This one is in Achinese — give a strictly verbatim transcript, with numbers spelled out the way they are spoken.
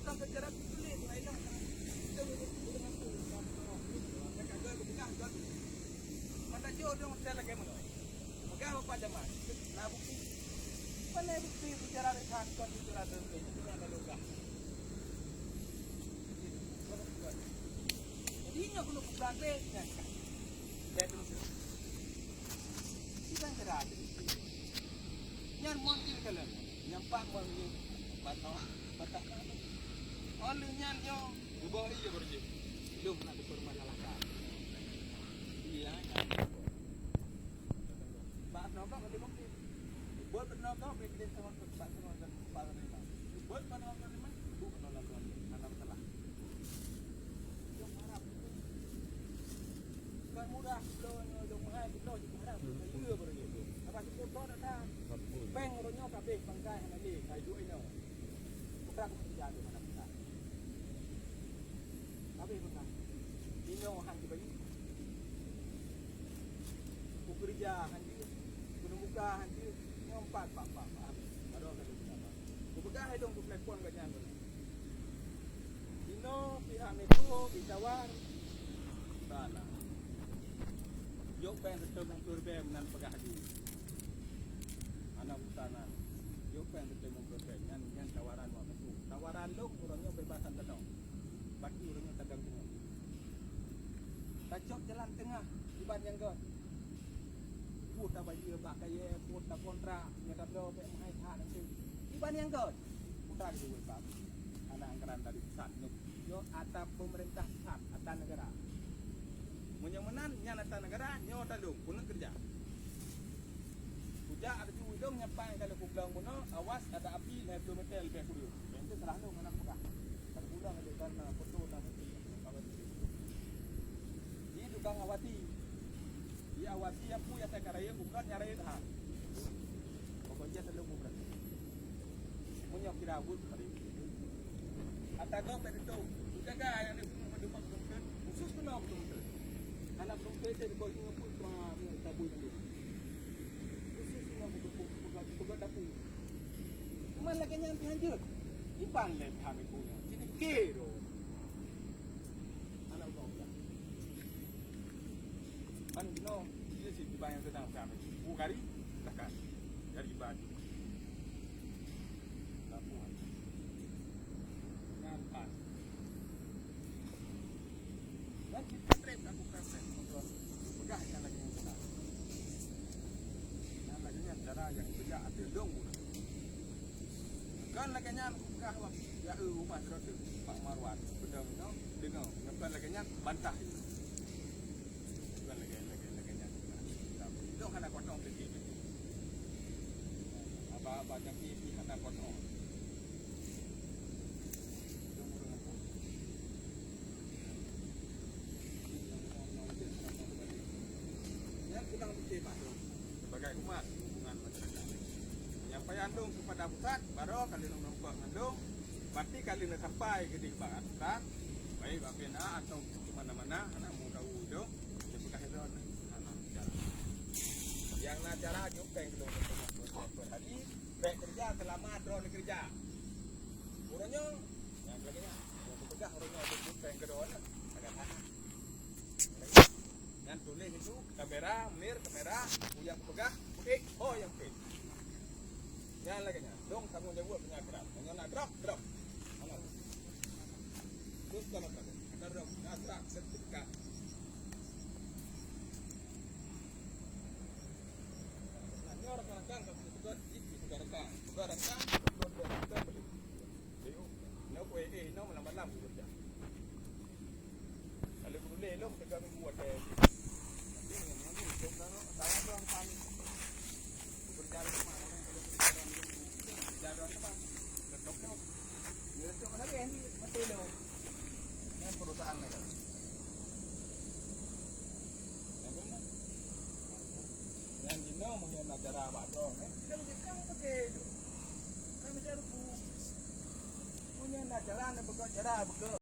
Mata jauh dong saya lagi mana. Pegang apa zaman? Nah, bukti. Mana bukti bicara rekan kon bicara demi itu yang ada logam. Jadi nyoe keuneuk peugah bèk nyan. Bèk dulu. Bukan kira ada bukti. Nyan mon kil kalian. Nyampak mon ni. Patah. Patah. Oleh nyan nyoe. Ubah iya baru je. Belum nak dipermasalahkan. Iya, nyan. Bak noblok ada bukti. Buat pernah kau beri kita sama tempat sama dan tempat lima. Buat pernah kau lima, ibu pernah lakukan anak salah. Yang harap bukan murah, lo yang mahal, lo yang harap. Iya baru gitu. Apa sih kau tak ada? Peng orang nyoka beh bangkai anak ni, kayu ini. Putra aku tidak ada mana putra. Habéh peugah, "Inoe han jibagi. Kukeureuja han jeuet, keuneuk muka han jeuet, nyoe pat, pat, pat, pat." Baroe ka lheueh peugah. Kupeugah hai lôn keu peulakon gobnyan. Inoe pihak Metro jitawar bala. Yok péng reutôh lam peureubèe meunan peugah laju. Hana urusan nyan. Yok péng reutôh lam peureubèe nyan, nyan tawaran wak Metro. Tawaran lôn uroe nyoe bebasan tanoh. Batu uroe nyoe tadong teungoh. Tacok jalan teungoh kiban nyang göt. Peue tabayeue bak kayèe, peue takontrak, nyang tabloe bèk meuhai that nanti. Kiban nyang göt. Putra di Dewan Pam. Anak anggaran dari pusat. Nyoe atra pemerintah pusat, atra negara. Meunyoe meunan, nyan atra negara, nyoe talông, keuneuk keureuja. Kujak aju idong nyampang kali kuglong bunoe, awas ada api lhèe ploh meter leubeh kureueng. Yang tu salah lôn anak peugah. Kalau pulang ada kan, ah, foto dan itu. Di tukang awasi. Di awasi ya pu ya saya karaya bukan nyari dah. Pokoknya selalu bukan. Meunyoe kira buet tadi. Ata gob bèk teutueng. Jaga nyang lheueh peunoh mandum beutôi-beutôi. Khusus keunoe beutôi-beutôi. Hana beutôi-beutôi teuh dibawa ingat pun cuma tabui mandum. Khusus keunoe beutôi-beutôi, beutôi-beutôi dapur. Cuman lagèe nyan pih hanjeuet. Iban lé pihak ibu nyan. Sini kiro. Hana udah-udah. Ban jinoe, dia sih dibayang sedang pihak ibu. Bu kari, takkan. Jadi iban. Labuan. Nyan pan. Dan kita trip aku kasih motor. Peugah ikan lagi yang besar. Nyan lagi nyan cara yang kerja ada dong. Kan lagi nyan aku peugah wak ya, eh, rumah serota Pak Marwan. Betul, no? Dengar. Yang kan lagi nyan bantah. Bukan lagi, lagi, lagi nyan. Dong hana kotong tadi. Apa-apa nyaki hana kotong. Nyan pulang beutôi, Pak, sebagai umat hubungan masyarakat. Penyampaian lôn kepada pusat, baroe kali nyoe meureumpok ngon lôn, berarti kali nyoe sampai keu di bak pusat, baik bak P N A atau ke mana-mana, anak muda ujoe, dia peugah itu anak cara. Yang na cara jok tank lôn untuk hari, baik kerja selama droe kerja. Uroe nyoe, nyang lagèe nyan. Nyang kupeugah uroe nyoe untuk buet péng keudroe nyan. Agak hana. Nyan tuléh itu, kamera, mir, kamera, peue nyang kupeugah, kuék, ho nyang péng. Nyan lagèe nyan. Dong tanggong jaweueb nyan keudroe. Meunyoe nak drop, drop. Hana. Terus kalau tak ada drop, nak drop sertifikat. Nah, nyoe rakan-rakan, kalau kita buat, kita buat rakan. Buat rakan, buat rakan, boleh. Inoe kueh, eh, inoe malam-malam kueh pecah. Kalau kueh lé lom, tiga minggu ada. Tapi yang mana, itu kan, saya tu yang paling. Berjalan rumah orang, kalau berjalan rumah, berjalan rumah. Betul, betul. Ya, tu mana dia, mati lo. Yang perusahaan mereka. Yang mana? Yang jinoe, yang acara abang tu, eh, kita pakai tu. Kan macam tu. Punya nak jalan, bukan cara, bukan.